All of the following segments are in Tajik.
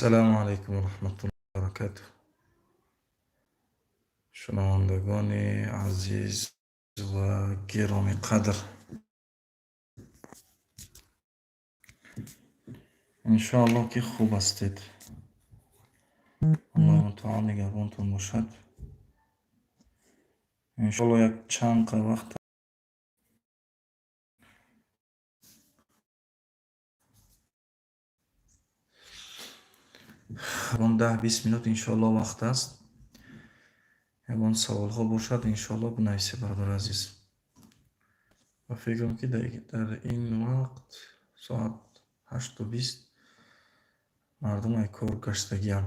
Ассалому алайкум ва раҳматуллоҳи ва баракатуҳ. Шунавандагони азиз ва гиромиқадр. Иншоаллоҳ, ки хуб ҳастед. Аллоҳи мутаол нигаҳбонтон бошад. Иншоаллоҳ, як чанд вақт ягон 10-20 минут, иншоаллоҳ, вақт аст. Ягон саволҳо бошад, иншоаллоҳ, бинависед, бародари азиз. Ва фикрам, ки дар ин вақт, соат 8:20, мардум ай кор гаштагиам.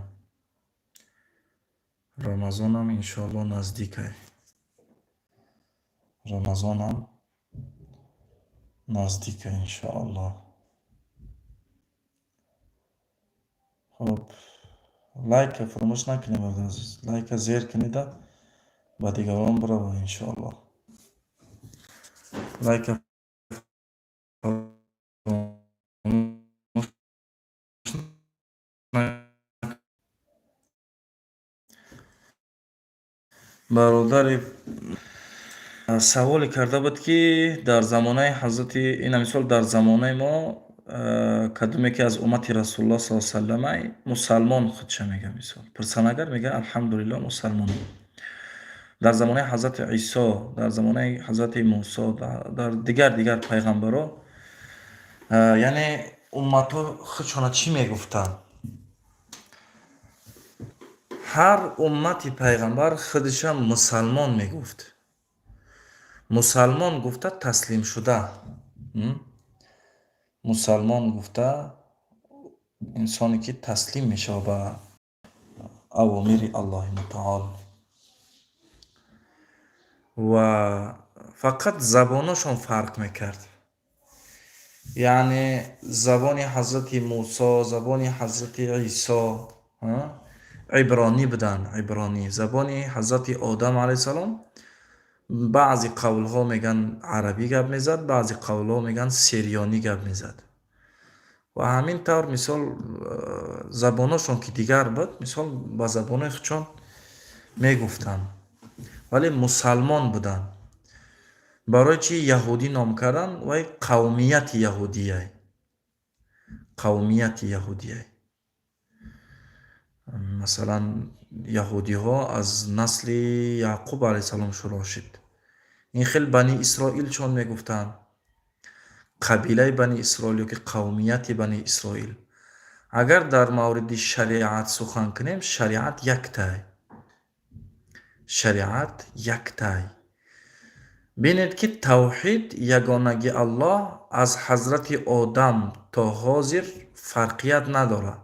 Рамазонам, иншоаллоҳ, наздикай. Рамазонам наздикай, иншоаллоҳ. Хоб, лайка фаромӯш накунед, бародари азиз. Лайка зер кунеда, ба дигарон бирава, иншоаллоҳ. Лайка фаромӯш. Бародари саволе карда буд, ки дар замонаи ҳазрати ина, мисол, дар замонаи мо кадоме ки аз уммати Расулуллоҳ саллаллоҳу салламай мусалмон худша мега, мисол пурсанагар мега: «Алҳамдулиллоҳ, мусалмонам». Дар замонаи ҳазрати Исо, дар замонаи ҳазрати Мусо, дар дигар дигар пайғамбаро, яъне умматҳо худшона чӣ мегуфтанд? Ҳар уммати пайғамбар худиша мусалмон мегуфт. Мусалмон гуфта таслимшуда, мусалмон гуфта инсоне ки таслим мешавад ба авомири Аллоҳи мутаол. Ва фақат забоношон фарқ мекард, яъне забони ҳазрати Мусо, забони ҳазрати Исо ибронӣ буданд, ибронӣ. Забони ҳазрати Одам алайҳиссалом, баъзе қавлҳо мегӯянд, арабӣ гап мезад, баъзе қавлҳо мегӯянд, серёнӣ гап мезад. Ва ҳамин тавр, мисол, забоношон ки дигар буд, мисол, ба забонои худшон мегуфтанд, вале мусалмон буданд. Барои чӣ яҳудӣ ном карданд? Вай қавмияти яҳудияй, қавмияти яҳудияй. Масалан, яҳудиҳо аз насли Яъқуб алайҳиссалом шурӯъ шуд. Ин хел Бани Исроил чон мегуфтанд, қабилаи Бани Исроил ёки қавмияти Бани Исроил. Агар дар мавриди шариат сухан кунем, шариат яктай, шариат яктай. Бинед, ки тавҳид, ягонагии Аллоҳ аз ҳазрати Одам то ҳозир фарқият надорад.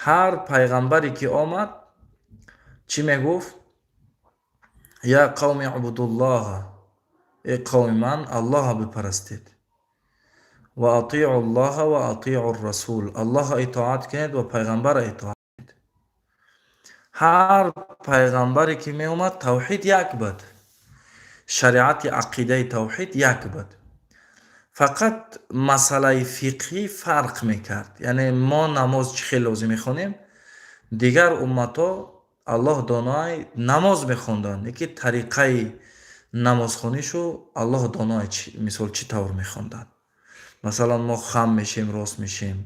Ҳар пайғамбаре ки омад, чӣ мегуфт? «Я қавми ъбудуллоҳа», э қавми ман, Аллоҳа бипарастед, ва атиу ллоҳа ва атиу расул, Аллоҳа итоат кунед ва пайғамбара итоат кунед. Ҳар пайғамбаре ки меомад, тавҳид як буд, шариати ақидаи тавҳид як буд, фақат масъалаи фиқҳӣ фарқ мекард. Яъне мо намоз чӣ хел лозим мехонем, дигар умматҳо, Аллоҳ доноай, намоз мехонданд, лекин тариқаи намозхонишу Аллоҳ доноай, мисол, чӣ тавр мехонданд. Масалан, мо хам мешем, рост мешем,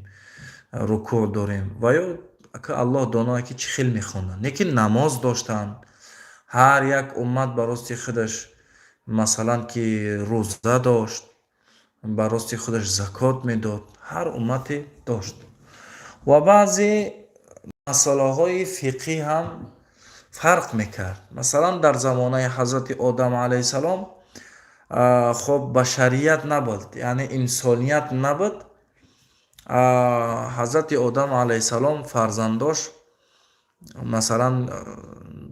рукӯъ дорем, ва ё Аллоҳ доноай, ки чӣ хел мехонданд, лекин намоз доштанд. Ҳар як уммат ба рости худаш, масалан, ки рӯза дошт, ба рости худаш закот медод, ҳар уммате дошт. Ва баъзе масъалаҳои фиқҳӣ ҳам фарқ мекард. Масалан, дар замонаи ҳазрати Одам алайҳиссалом, хоб, башарият набуд, яъне инсоният набуд. Ҳазрати Одам алайҳиссалом фарзандош, масалан,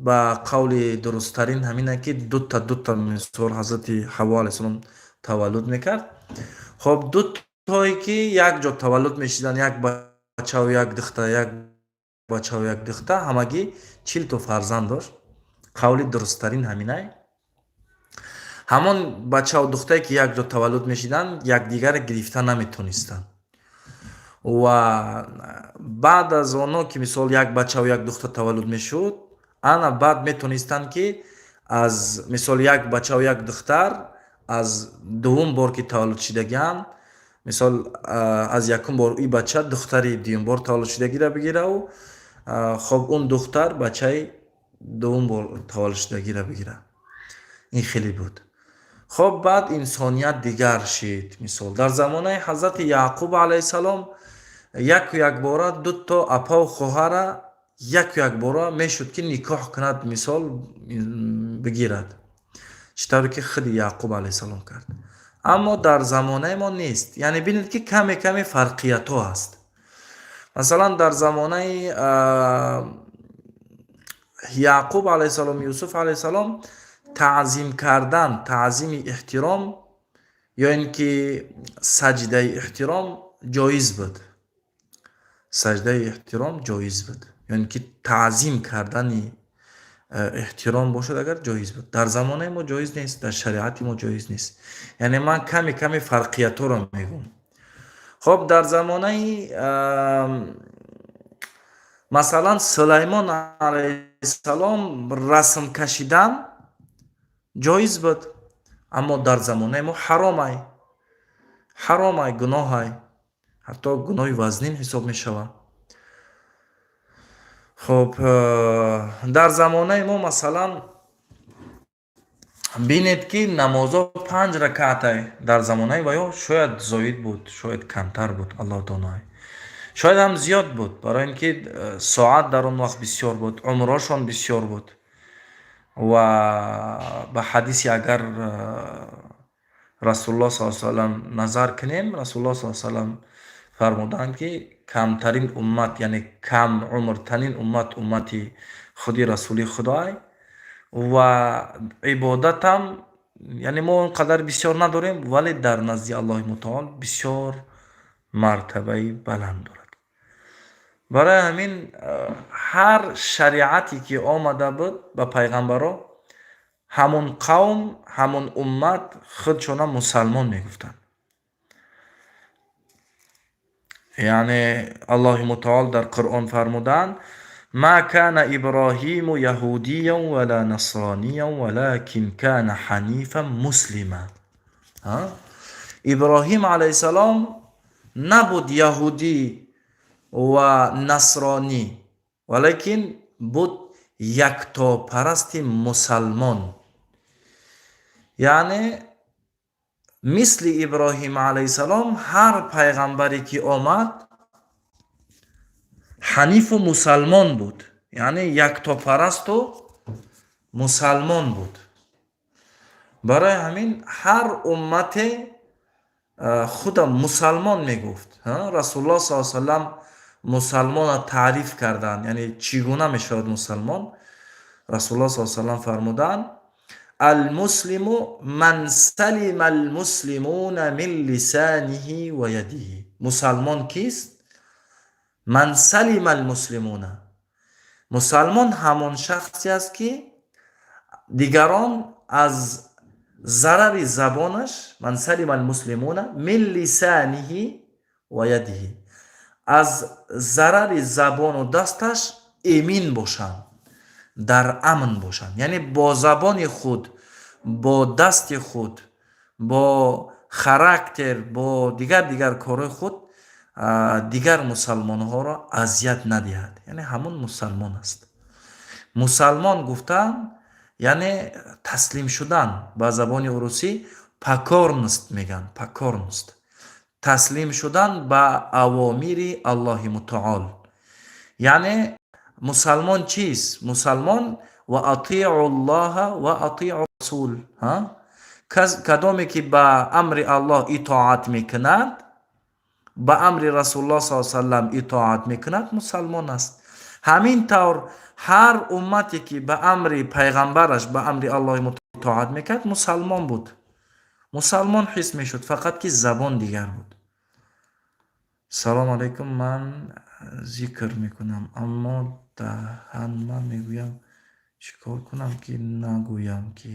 ба қавли дурусттарин ҳамина, ки дута дута, мисол, ҳазрати Ҳаво алайҳиссалом таваллуд мекард. Хоб, дутое ки як ҷо таваллуд мешиданд, як бачаву як духта, як бачаву як духта, ҳамагӣ 40 то фарзанд дошт. Қавли дурусттарин ҳаминай. Ҳамон бачаву духтае ки як ҷо таваллуд мешиданд, якдигарро гирифта наметонистанд. Ва баъд аз оно ки, мисол, як бачаву як духтар таваллуд мешуд, ана баъд метонистанд, ки аз, мисол, як бачаву як духтар аз дуввум бор ки таваллуд шидагианд, мисол, аз якум бор и бача духтари дуюмбор таваллудшудагиро бигираву, хоб, он духтар бачаи дуввум бор таваллудшудагиро бигира. Ин хеле буд. Хоб, баъд инсоният дигар шид. Мисол, дар замонаи ҳазрати Яъқуб алайҳиссалом яку якбора дуто апаву хоҳара яку якбора мешуд, ки никоҳ кунад, мисол, бигирад, чӣ тавре ки худи Яъқуб алайҳиссалом кард. Аммо дар замонаи мо нест. Яъне бинед, ки каме каме фарқиятҳо ҳаст. Масалан, дар замонаи Яъқуб алайҳиссалом, Юсуф алайҳиссалом таъзим кардан, таъзими эҳтиром ё ин ки саҷдаи эҳтиром ҷоиз буд. Саҷдаи эҳтиром ҷоиз буд ё ин ки таъзим кардани эҳтиром бошад агар, ҷоиз буд. Дар замонаи мо ҷоиз нест, дар шариати мо ҷоиз нест. Яъне ман каме каме фарқиятҳоро мегӯм. Хоб, дар замонаи, масалан, Сулаймон алайҳиссалом расм кашидан ҷоиз буд, аммо дар замонаи мо ҳаромай, ҳаромай, гуноҳай, ҳатто гуноҳи вазнин ҳисоб мешавад. Хуб, дар замонаи мо, масалан, бинед, ки намозо панҷ ракаатай. Дар замонаи ваё шояд зоид буд, шояд камтар буд, Аллоҳ донай, шояд ҳам зиёд буд, барои ин ки соат дар он вақт бисёр буд, умрошон бисёр буд. Ва ба ҳадиси агар Расулуллоҳ саллаллоҳу алайҳи васаллам назар кунем, Расулуллоҳ саллаллоҳу алайҳи васаллам фармуданд, ки камтарин уммат, яъне кам умртарин уммат, уммати худи Расули Худой. Ва ибодатам, яъне мо он қадар бисёр надорем, вале дар назди Аллоҳи Мутаол бисёр мартабаи баланд дорад. Барои ҳамин ҳар шариате ки омада буд ба пайғамбаро, ҳамун қавм, ҳамун уммат худшона мусалмон мегуфтанд. Яъне Аллоҳи Мутаол дар Қуръон фармуданд: «Ма кана Иброҳиму яҳудиян вала насрониян, валакин кана ҳанифан муслима». Иброҳим алайҳиссалом набуд яҳудӣ ва насронӣ, валекин буд яктопарасти мусалмон. Яъне мисли Иброҳим алайҳиссалом ҳар пайғамбаре ки омад, ҳанифу мусалмон буд, яъне яктопарасту мусалмон буд. Барои ҳамин ҳар уммате худа мусалмон мегуфт. Расулуллоҳ саллаллоҳу алайҳи васаллам мусалмонро таъриф карданд, яъне чӣ гуна мешавад мусалмон. Расулуллоҳ саллаллоҳу алайҳи васаллам фармуданд: «Алмуслиму ман салима алмуслимуна мин лисаниҳи ва ядиҳи». Мусалмон кист? Ман салима алмуслимуна, мусалмон ҳамон шахсе аст, ки дигарон аз зарари забонаш, ман салима алмуслимуна мин лисаниҳи ва ядиҳи, аз зарари забону дасташ эмин бошанд, дар амн бошанд. Яъне бо забони худ, бо дасти худ, бо характер, бо дигар дигар корҳои худ дигар мусалмонҳоро азият надиҳад, яъне ҳамон мусалмон аст. Мусалмон гуфтан яъне таслим шудан, ба забони урусӣ покорность мегӯянд, покорность, таслим шудан ба авомири Аллоҳи Мутаол. Яъне мусалмон чист? Мусалмон ва атиу ллоҳа ва атиу расул. Кадоме ки ба амри Аллоҳ итоат мекунад, ба амри Расулуллоҳ саллаллоҳу алайҳи васаллам итоат мекунад, мусалмон аст. Ҳамин тавр ҳар уммате ки ба амри пайғамбараш, ба амри Аллоҳи итоат мекард, мусалмон буд, мусалмон ҳис мешуд, фақат ки забон дигар буд. Салому алайкум. Ман зикр мекунам, аммо даҳанма мегӯям. Чӣ кор кунам, ки нагӯям, ки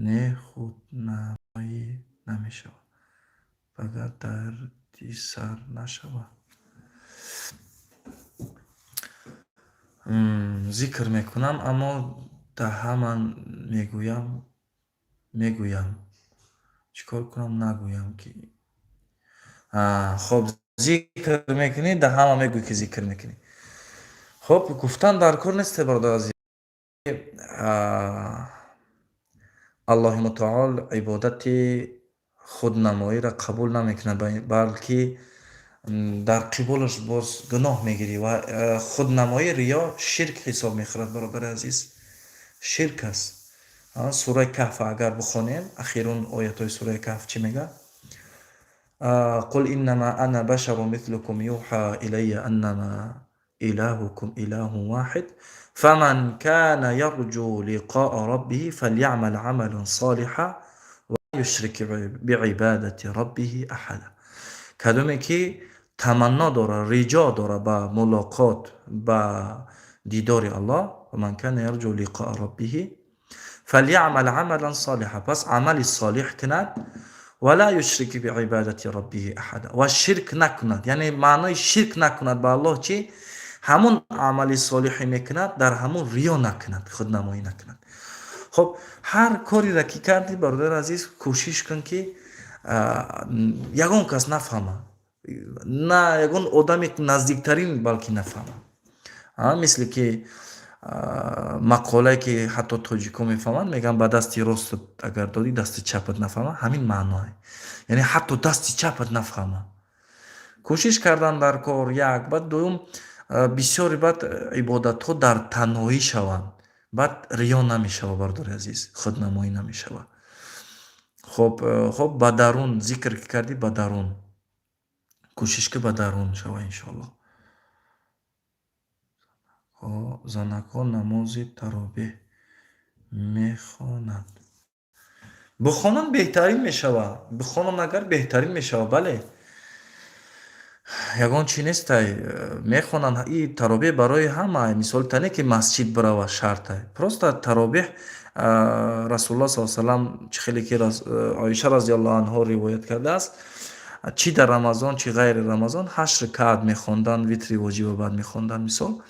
не худнамоӣ намешавад? Агар дарди сар нашавад. Зикр мекунам, аммо да ҳама мегӯям, мегӯям. Чӣ кор кунам, нагӯям ки. Хоб, зикр мекунӣ, да ҳама мегӯӣ, ки зикр мекунӣ. Хоб, гуфтан дар кор нест, бародар азиз. Аллоҳи мутаол ибодати худнамоиро қабул намекунад, балки дар қиболаш боз гуноҳ мегирӣ ва худнамоӣ, риё ширк ҳисоб мехӯрад, бародари азиз. Ширк аст. Сураи Каҳф агар бихонем, ахирун оятҳои сураи Каҳф чӣ мегӯяд? قل إنما أنا بشر مثلكم يوحى إلي أنما إلهكم إله واحد فمن كان يرجو لقاء ربه فليعمل عملا صالحا ولا يشرك بعبادة ربه أحدا. Кадоме ки таманно дорад, риҷо дорад ба мулоқот, ба дидори Аллоҳ, فمن كان يرجو لقاء ربه فليعمل عملا صالحا, пас амали солиҳ кунад, ولا يشرك بعبادة ربه أحدا, ва ширк накунад. Яъне маънои ширк накунад ба Аллоҳ чӣ? Ҳамун амали солиҳе мекунад, дар ҳамун риё накунад, худнамоӣ накунад. Хоб, ҳар кореро ки кардӣ, бародари азиз, кӯшиш кун, ки ягон кас нафаҳма, на ягон одами наздиктарин балки нафаҳма. Мисли ки мақолае, ки ҳатто тоҷикҳо мефаҳманд, мегӯянд: ба дасти ростат агар додӣ, дасти чапат нафаҳма. Ҳамин маъное, яъне ҳатто дасти чапат нафаҳма. Кӯшиш кардан дар кор як, баъд дуюм, бисёре баъд ибодатҳо дар танҳоӣ шаванд, баъд риё намешава, бародари азиз, худнамоӣ намешава. Хоб, ба дарун зикр ки кардӣ, ба дарун кӯшиш ки ба дарун шава, иншоаллоҳ. Занакҳо намози таровеҳ мехонанд? Бихонанд, беҳтарин мешавад. Бихонанд агар, беҳтарин мешавад, бале, ягон чӣ нестай, мехонанд. И таровеҳ барои ҳама, мисол, тане ки масҷид бирава шартай. Просто таровеҳ Расулуллоҳ саллаллоҳу салам, чӣ хеле ки Оиша разиаллоҳу анҳо ривоят кардааст, чӣ дар Рамазон, чӣ ғайри Рамазон, ҳашт ракаат мехонданд, витри воҷиба баъд мехонданд, мисол.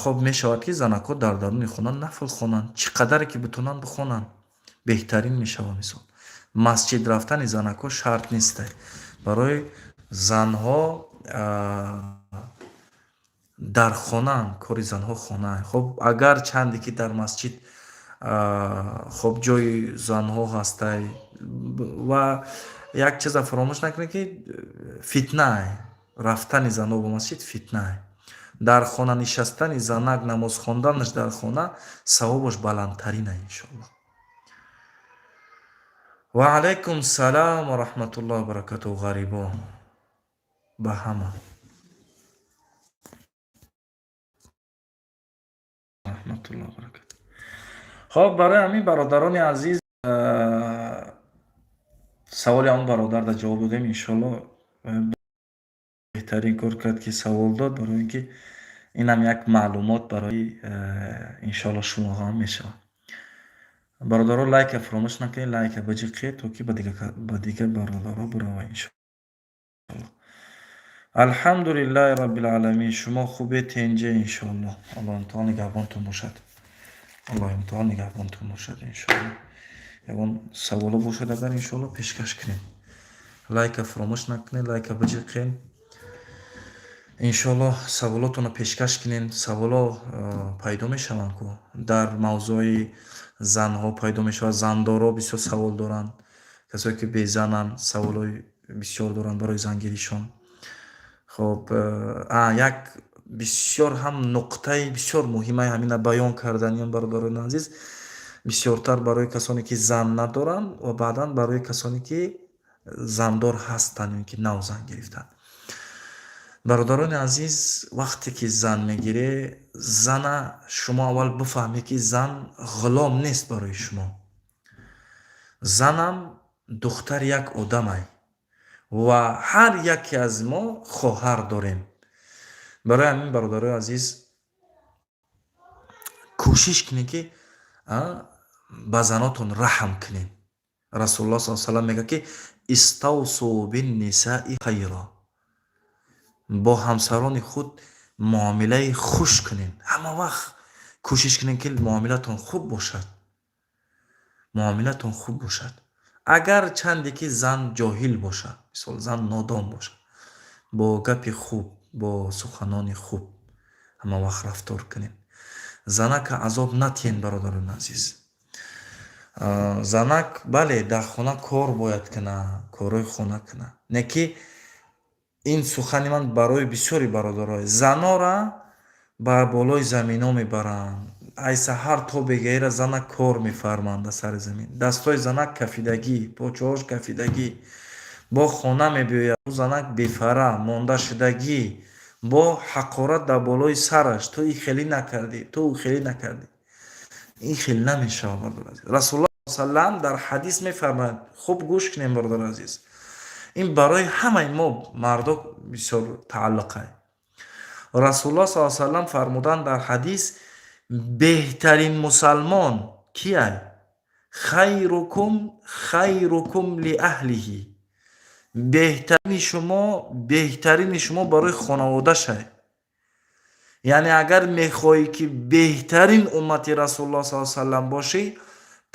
Хоб, мешавад, ки занакҳо дар даруни хона нафл хонанд, чӣ қадаре ки битонанд, бихонанд, беҳтарин мешавад. Мисол, масҷид рафтани занакҳо шарт нестай барои занҳо. Дар хонаанд, кори занҳо хонаа. Хоб, агар чанде ки дар масҷид, хоб, ҷои занҳо ҳастай. Ва як чиза фаромӯш накунед, ки фитнаай рафтани занҳо ба масҷид, фитнаай. Дар хона нишастани занак, намоз хонданаш дар хона савобаш баландтарина, иншоаллоҳ. Ва алайкум салом ва раҳматуллоҳи ва баракатуҳ, ғарибо, ба ҳама раҳматуллоҳи ва баракатуҳ. Хоб, барои ҳамин, бародарони азиз, саволи ҳамон бародарда ҷавоб додем, иншоаллоҳ. Беҳтарин кор кард, ки савол дод, барои ин ки инам як маълумот барои, иншоаллоҳ, шумо ҳам мешавад. Бародаро, лайка фаромӯш накунед, лайка биҷиқед, то ки ба дигар бародаро бирава, иншоаллоҳ. Алҳамдулиллаҳи роббил Шумо хубе, тенҷе, иншоаллоҳ. Аллоҳи мутаол нигаҳбонтон бошад, Аллоҳи мутаол нигаҳбонтон бошад, иншоаллоҳ. Ягон саволо бошад агар, иншоаллоҳ, пешкаш кунед. Лайка фаромӯш накунед, лайка биҷиқед, иншоаллоҳ. Саволотонро пешкаш кунед. Саволо пайдо мешаванд ку, дар мавзӯи занҳо пайдо мешавад. Зандоро бисёр савол доранд, касое ки безананд, саволҳои бисёр доранд барои зангиришон. Хоб, як бисёр ҳам нуқтаи бисёр муҳимаи ҳамина баён карданиам, бародарони азиз, бисёртар барои касоне ки зан надоранд ва баъдан барои касоне ки зандор ҳастанд ё ки нав зан гирифтанд. Бародарони азиз, вақте ки зан мегирӣ, зана шумо аввал бифаҳмед, ки зан ғулом нест барои шумо. Занам духтари як одамай ва ҳар яке аз мо хоҳар дорем. Барои ҳамин, бародарои азиз, кӯшиш кунед, ки ба занотон раҳм кунед. Расулуллоҳ саллаллоҳу салам мегӯяд, ки Иставсу биннисаи хайра, бо ҳамсарони худ муомилаи хуш кунед. Ҳама вақт кӯшиш кунед, ки муомилатон хуб бошад, муомилатон хуб бошад. Агар чанде ки зан ҷоҳил бошад, мисол, зан нодон бошад, бо гапи хуб, бо суханони хуб ҳама вақт рафтор кунед. Занака азоб натиҳен, бародарони азиз. Занак, бале, дар хона кор бояд кунад, корҳои хона кунад. Не ки ин сухани ман барои бисёри бародаро: занора ба болои замино мебаранд, ай саҳар то бегаира занак кор мефарманд дар сари замин, дастои занак кафидагӣ, почаҳош кафидагӣ, бо хона мебиёяд, занак бефара мондашудагӣ, бо ҳақорат дар болои сараш: ту и хелӣ накардӣ, ту хелӣ накардӣ. Ин хел намешавад, бародари азиз. Расулуллоҳ салам дар ҳадис мефармояд, хуб гӯш кунем, бародари азиз, ин барои ҳамаи мо мардо бисёр тааллуқай. Расулуллоҳ с салам фармуданд дар ҳадис: беҳтарин мусалмон кияй? Хайрукум хайрукум лиаҳлиҳи, беҳтарини шумо, беҳтарини шумо барои хонаводашай. Яъне агар мехоҳӣ, ки беҳтарин уммати Расулуллоҳ с салам бошӣ,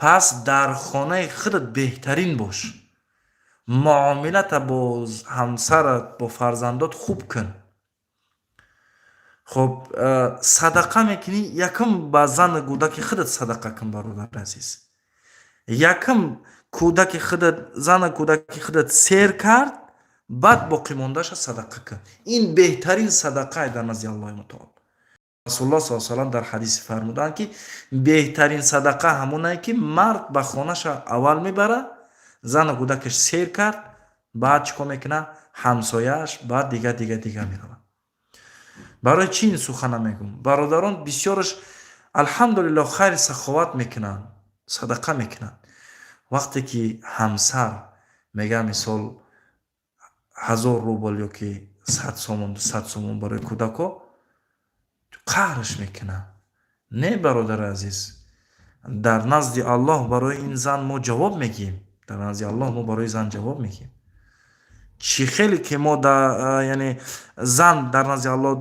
пас дар хонаи худат беҳтарин бош, муомилата бо ҳамсарат, бо фарзандот хуб кун. Хуб, садақа мекунӣ, якум ба зану кӯдаки худат садақа кун, бародари азиз. Якум кӯдаки худат, зану кӯдаки худат сер кард, баъд боқимондаша садақа кун. Ин беҳтарин садақае дар назди Аллоҳи мутаол. Расулуллоҳ с салам дар ҳадисе фармуданд, ки беҳтарин садақа ҳамонае, ки мард ба хонаша аввал мебарад, зану кӯдакаш сер кард, баъд чӣ кор мекунад? Ҳамсояаш, баъд дига, дига, дига меравад. Барои чӣ ин сухана мегӯм, бародарон? Бисёраш, алҳамдулиллоҳ, хайри саховат мекунанд, садақа мекунанд. Вақте ки ҳамсар мега, мисол, 1000 рубл ё ки 100 сомон, 200 сомон барои кӯдако, қаҳраш мекунад. Не, бародари азиз, дар назди Аллоҳ барои ин зан мо ҷавоб мегиҳем. Дар назди Аллоҳ мо барои зан ҷавоб мегиҳем. Чӣ хеле ки мо, яъне зан дар назди Аллоҳ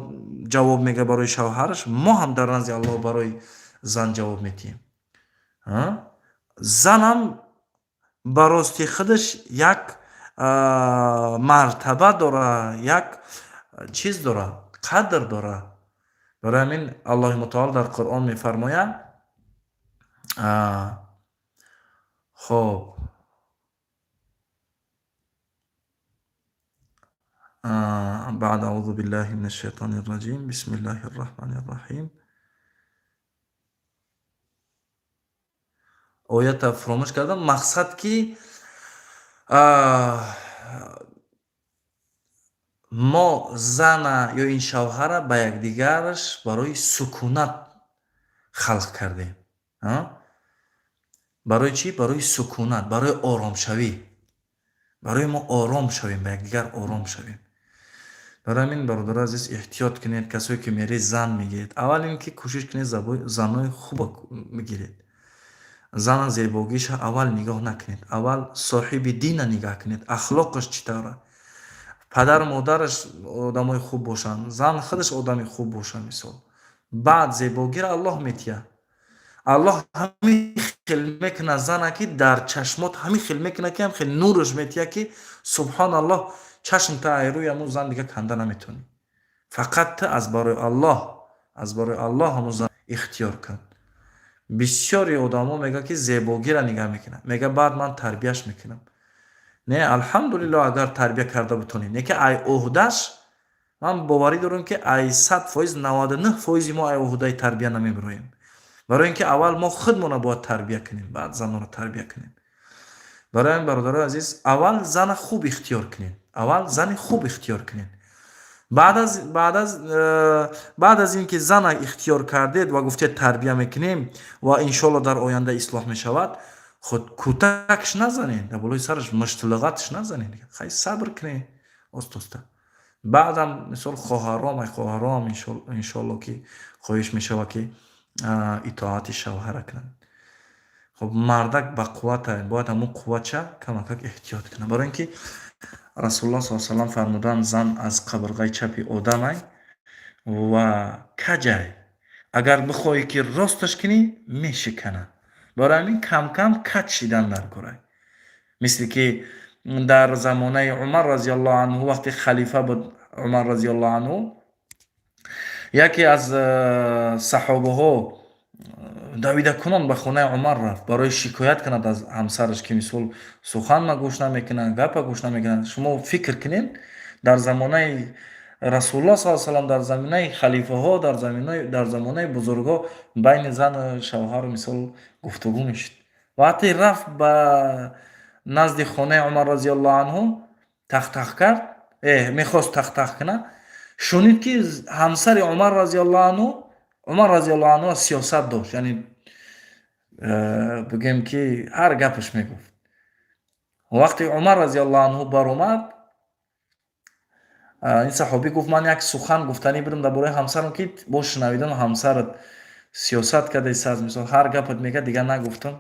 ҷавоб мега барои шавҳараш, мо ҳам дар назди Аллоҳ барои зан ҷавоб медиҳем. Занам ба рости худаш як мартаба дора, як чиз дора, қадр дора. Барои ҳамин Аллоҳи мутаол дар Қуръон мефармояд. Хоб, بعد أعوذ بالله من الشيطان الرجيم، بسم الله الرحمن الرحيم. Оята фуромӯш кардам. Мақсад, ки мо зана ё ин шавҳара ба якдигараш барои сукунат халқ кардем. Барои чӣ? Барои сукунат, барои оромшавӣ, барои мо ором шавем, ба якдигар ором шавем. Барои ҳамин, бародари азиз, эҳтиёт кунед. Касое ки меред, зан мегиред, аввал ин ки кӯшиш кунед, занои хуба бигиред. Зана зебогиша аввал нигоҳ накунед, аввал соҳиби дина нигаҳ кунед, ахлоқаш чӣ тавра, падару модараш одамои хуб бошанд, зан худаш одами хуб бошад, мисол. Баъд зебогиро Аллоҳ метиҳад. Аллоҳ ҳамин хел мекунад зана, ки дар чашмот ҳамин хел мекунад, ки ҳам хел нураш метиҳад, ки субҳоналлоҳ, чашм та айрӯи ҳамун зан дига канда наметавонӣ. Фақат ту аз барои Аллоҳ, аз барои Аллоҳ ҳамун зан ихтиёр кун. Бисёри одамо мегӯяд, ки зебогиро нигаҳ мекунад, мега, баъд ман тарбияш мекунам. Не, алҳамдулиллоҳ, агар тарбия карда бутонӣ, не ки ай ӯҳдаш, ман боварӣ дорам, ки ай 100%, 99 фоизи мо ай ӯҳдаи тарбия намебироем. Барои ин ки аввал мо худмона бояд тарбия кунем, баъд занонро тарбия кунем. Барои ҳамин, бародарои азиз, аввал зана хуб ихтиёр кунед, аввал зани хуб ихтиёр кунед. Баъд аз ин ки зана ихтиёр кардед ва гуфтед, тарбия мекунем ва иншоалло дар оянда ислоҳ мешавад, худ кӯтакш назанед, дар болои сараш муштулуғатш назанед. Хай, сабр кунед оста оста. Баъдам, мисол, хоҳаром, ай хоҳаром, иншоалло, ки хоҳиш мешавад, ки итоати шавҳара кунанд. Хоб, мардак ба қуввата, бояд ҳамун қувватша камакак эҳтиёт кунад, барои ин ки Расулуллоҳ с салам фармуданд: «Зан аз қабирғаи чапи одамай ва каҷай, агар бихоҳӣ, ки росташ кунӣ, мешиканад». Барои ҳамин камкам каҷ шидан дар корай. Мисли ки дар замонаи Умар разиаллоҳу анҳу, вақте халифа буд Умар разиаллоҳу анҳу, яке аз саҳобаҳо давидакунон ба хонаи Умар рафт, барои шикоят кунад аз ҳамсараш, ки мисол суханма гӯш намекунад, гапа гӯш намекунад. Шумо фикр кунед, дар замонаи Расулуллоҳ с салам, дар замонаи халифаҳо, дар замонаи бузургҳо байни зану шавҳару мисол гуфтугӯ мешуд. Вақте рафт ба назди хонаи Умар разиаллоҳу анҳу, тахтах кард, мехост тахтах кунад, шунид, ки ҳамсари Умар разиаллоҳу анҳу, Умар разиаллоҳу анҳу сиёсат дошт, яъне бигӯем, ки ҳар гапаш мегуфт. Вақте Умар разиаллоҳу анҳу баромад, ин саҳобӣ гуфт: «Ман як сухан гуфтанӣ будам дар бораи ҳамсарам, ки бо шунавидан ҳамсарат сиёсат кардааст, мисол ҳар гапат мегӯяд, дигар нагуфтам».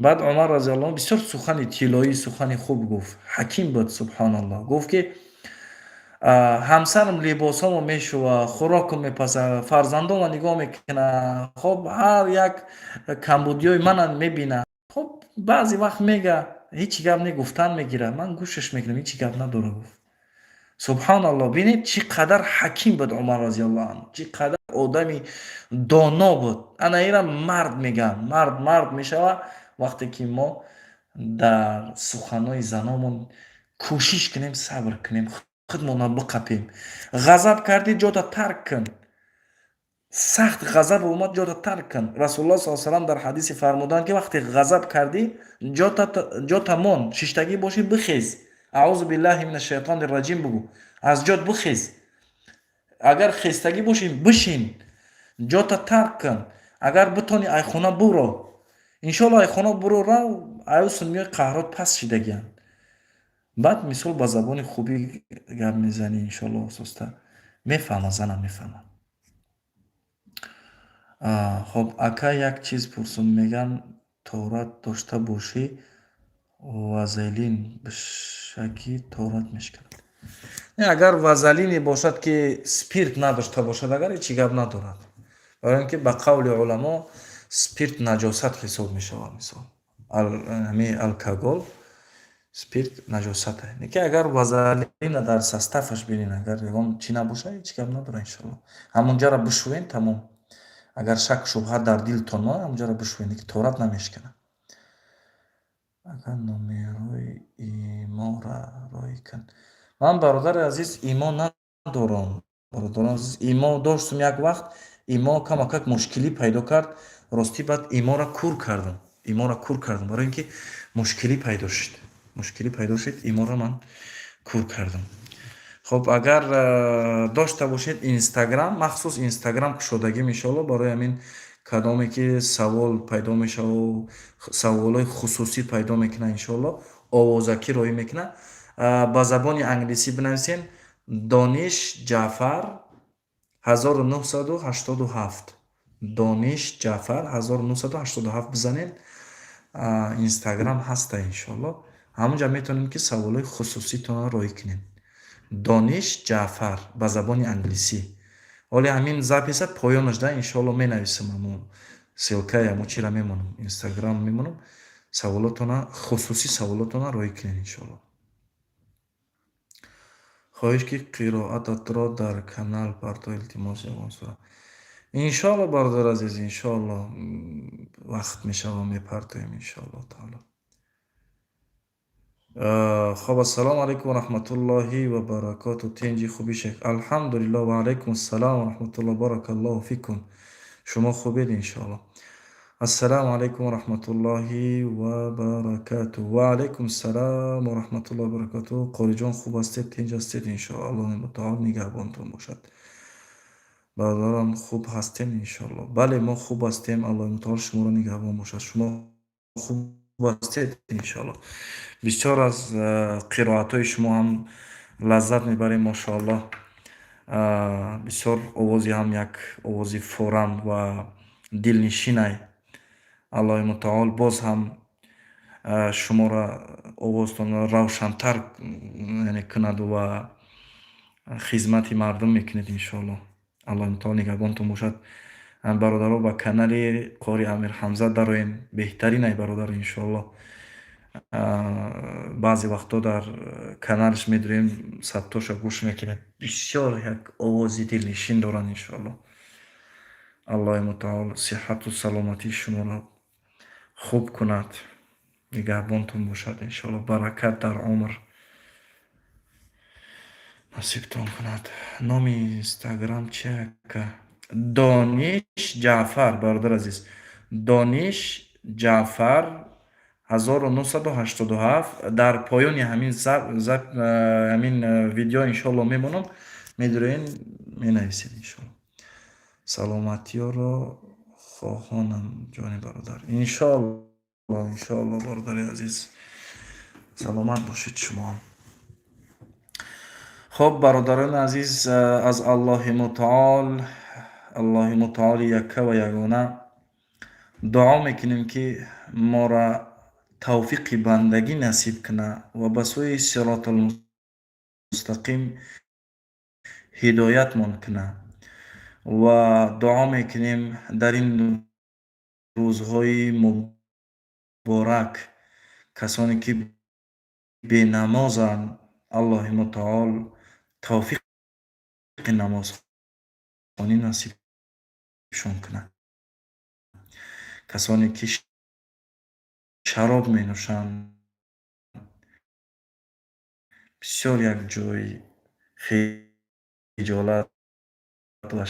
Баъд Умар разиаллоҳу анҳу бисёр сухани тиллоӣ, сухани хуб гуфт, ҳаким буд, субҳоналлоҳ. Гуфт, ки ҳамсарам либосҳомо мешува, хӯрокам мепазад, фарзандома нигоҳ мекунад, хоб, ҳар як камбудиҳои мана мебинад. Хоб, баъзе вақт мега, ҳечи гап не, гуфтан мегирад, ман гӯшаш мекунам, ҳечи гап надора, гуфт. Субҳоналлоҳ, бинед, чӣ қадар ҳаким буд Умар разиаллоҳу анҳу, чӣ қадар одами доно буд. Ана ира мард мегӯянд. Мард мард мешавад, вақте ки мо дар суханҳои заномон кӯшиш кунем, сабр кунем, худмонро биқапем. Ғазаб кардӣ, ҷота тарк кун. Сахт ғазаб омад, ҷота тарк кун. Расулуллоҳ с салам дар ҳадисе фармуданд, ки вақте ғазаб кардӣ, ҷота мон, шиштагӣ бошӣ, бихез, «Аъузу биллаҳи мина шайтони раҷим» бугӯ, аз ҷот бихез. Агар хестагӣ бошӣ, бишин, ҷота тарк кун. Агар битонӣ, айхона буро. Иншоалло, айхона буро, рав, аюсун меои, қаҳрот паст шидагианд. Баъд мисол ба забони хубӣ гап мезанӣ, иншоалло, ососта мефаҳма, занам мефаҳма. Хоб, ака, як чиз пурсум. Меган, торат дошта бошӣ, вазелин бишакӣ, торат мешиканад. Не, агар вазелине бошад, ки спирт надошта бошад, агар ҳечи гап надорад, барои ин ки ба қавли уламо спирт наҷосат ҳисоб мешавад. Мисол, ҳамин алкогол, спирт наҷосате. Лекин агар вазелина дар составаш бинед, агар ягон чӣ набошад, ҳеҷ гап надорад, иншоалло. Ҳамонҷаро бишӯен, тамом. Агар шаку шубҳа дар дилтон монд, ҳамонҷаро бишӯен, лекин торат намешиканад. Агар номерои имора роӣ кун. Ман, бародари азиз, имо надорам. Бародарони азиз, имо доштум як вақт, имо камакак мушкилӣ пайдо кард. Ростӣ, баъд имора кур кардам, имора кур кардам, барои ин ки мушкилӣ пайдо шуд, мушкилӣ пайдо шуд, имора ман кур кардам. Хоб, агар дошта бошед Инстаграм, махсус Инстаграм кушодагим, иншоалло, барои ҳамин кадоме ки савол пайдо мешаву саволҳои хусусӣ пайдо мекунад, иншоалло, овозакӣ роҳӣ мекунад. Ба забони англисӣ бинависем: Дониш Ҷаъфар 1987, Дониш Ҷаъфар 1987 бизанед, Инстаграм ҳаста, иншоалло. Ҳамонҷа метавонем, ки саволҳои хусуситонро роҳӣ кунем. Дониш Ҷаъфар ба забони англисӣ. Ҳоле ҳамин записа поёнаш да, иншоалло, менависам, ҳамон ссылкаи ҳамо чира мемонам, Инстаграм мемонам. Саволотона, хусусӣ саволотона роҳӣ кунед, иншоалло. Хоҳиш, ки қироататро дар канал парто, илтимос, ягон сура. Иншоалло, бародари азиз, иншоалло, вақт мешава, мепартоем, иншоалло таоло. Хоб, ассалому алайкум ва раҳматуллоҳи ва баракоту. Тинҷи, хуби, шейх? Алҳамдулилло, ва алайкум ассалом ва раҳматуллоҳ, баракаллоҳу фикум. Шумо хубед, иншоалло. Ассалому алайкум ва раҳматуллоҳи ва баракату. Ва алайкум ассалом ва раҳматуллоҳи ва баракату. Қориҷон, хуб ҳастед, тинҷ ҳастед? Иншоалло, Аллоҳи мутаол нигаҳбонтон бошад. Бародарам, хуб ҳастем, иншоалло. Бале, мо хуб ҳастем, Аллоҳи мутаол шуморо нигаҳбон бошад. Шумо хуб ҳастед, иншоалло. Бисёр аз қироатҳои шумо ҳам лаззат мебарем, мошоаллоҳ. Бисёр овози ҳам як овози форам ва дилнишинай. Аллоҳи мутаол боз ҳам шуморо, овозтонро равшантар, яъне, кунад ва хизмати мардум мекунед, иншоалло. Аллоҳи мутаол нигаҳбонтон бошад. Бародаро, ба канали қори Амирҳамза дароем, беҳтарин ай, бародар, иншоалло. Баъзе вақтҳо дар каналаш медурем, сабтоша гӯш мекунем, бисёр як овози дилнишин доранд, иншоалло. Аллоҳи мутаол сиҳату саломатии шуморо хуб кунад, нигаҳбонтон бошад, иншоалло, баракат дар умр насибтон кунад. Номи Инстаграм чи, ака? Дониш Ҷаъфар, бародар азиз, Дониш Ҷаъфар 1987. Дар поёни ҳамин видео, иншоалло, мемонам, медуроен, менависед, иншоалло. Саломатиёро хоҳонам, ҷони бародар. Иншоалло, иншоалло, бародари азиз, саломат бошед шумоам. Хуб, бародарони азиз, аз Аллоҳи мутаол, Аллоҳи мутаоли якка ва ягона дуо мекунем, ки моро тавфиқи бандагӣ насиб кунад ва ба сӯи сиротулмустақим ҳидоятмон кунад. Ва дуо мекунем, дар ин рӯзҳои муборак касоне ки бенамозанд, Аллоҳи мутаол тавфиқи намозхонӣ насибшон кунад. Касоне ки шароб менӯшанд, бисёр як ҷои хиҷолат ва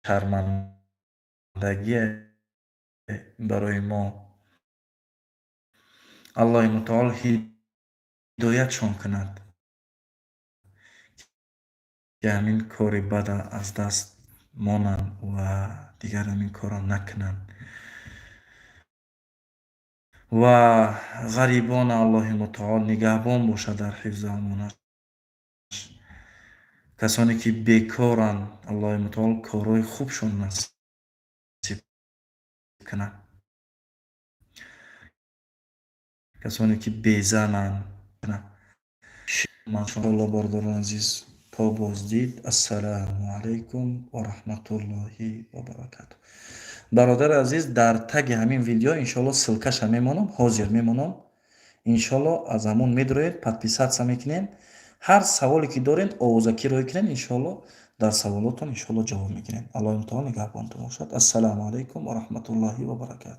шармандагие барои мо, Аллоҳи мутаол ҳидоятшон кунад, ки ҳамин кори бада аз даст монанд ва дигар ҳамин корро накунанд. Ва ғарибона Аллоҳи мутаол нигаҳбон бошад дар ҳифзу амонаш. Касоне ки бекоранд, Аллоҳи мутаол корҳои хубшон насиб кунад. Касоне ки безананд, машоалло. Бародарони азиз, то боздид. Ассалому алайкум ва раҳматуллоҳи ва баракатуҳ. Бародари азиз, дар таги ҳамин видео, иншоалло, ссылкаша мемонам, ҳозир мемонам, иншоалло. Аз ҳамон медроед, подписаться мекунед. Ҳар саволе ки доред, овозакӣ роҳӣ кунед, иншоалло, дар саволотон, иншоалло, ҷавоб мегирем. Аллоҳи мутаол нигаҳбонтон бошад. Ассалому алайкум ва раҳматуллоҳи ва баракатуҳ.